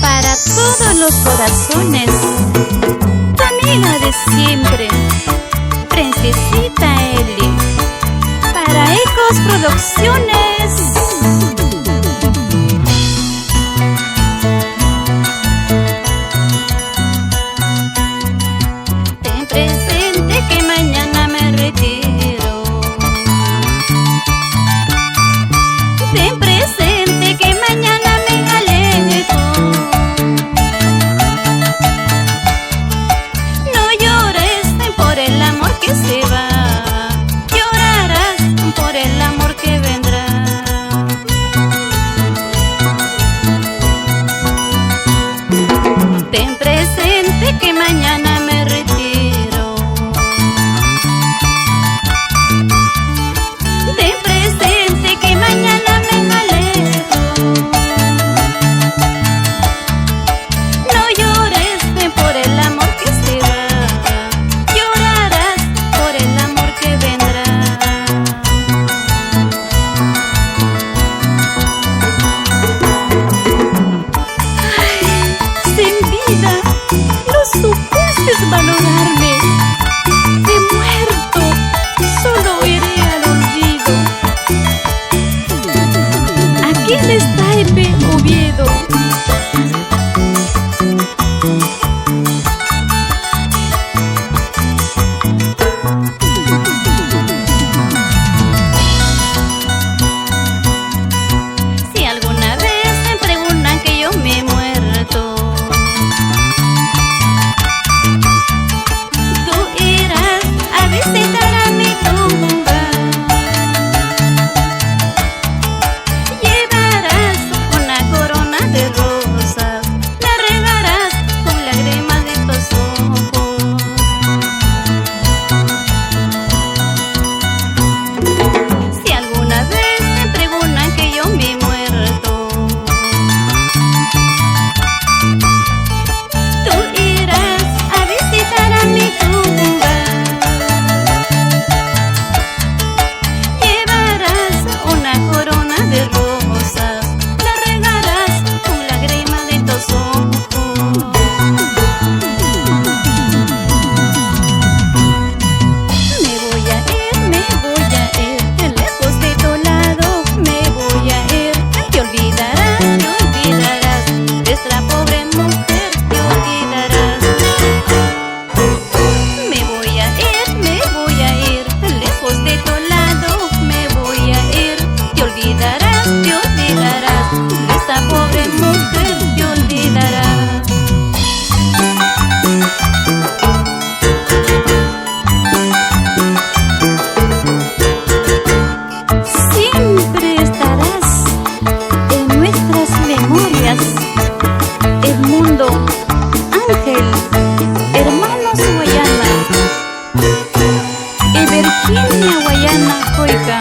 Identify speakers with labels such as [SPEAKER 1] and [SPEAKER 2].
[SPEAKER 1] Para todos los corazones, tu amiga de siempre, Princesita Eli, para Ecos Producciones. Ten presente que mañana me retiro. Ten presente que mañana me alejo. No llores por el amor que se va, llorarás por el amor que vendrá. Ten presente que mañana me retiro. Ten presente que mañana me alejo. No llores por el amor que se va, llorarás por el amor que vendrá. Ay, sin vida no supiste valorarme. De muerto solo iré al olvido. Aquiles Taipe Oviedo. Si alguna vez me preguntan que yo me he muerto, tú irás a visitar a mi tumba. Llevarás una corona de rosas, la regarás con lágrimas de tus ojos. Si alguna vez me preguntan que yo me he muerto, tú irás a visitar a mi tumba. Llevarás una corona de rosas, la regarás con lágrimas de tus ojos. Me voy a ir, me voy a ir, lejos de tu lado me voy a ir. Te olvidarás, de esta pobre mujer te olvidarás. Me voy a ir, me voy a ir, lejos de tu lado me voy a ir. Te olvidarás, de esta pobre mujer te olvidarás. Siempre estarás en nuestras memorias, Edmundo, Ángel, hermanos Guayana y Virginia Guayana Joica.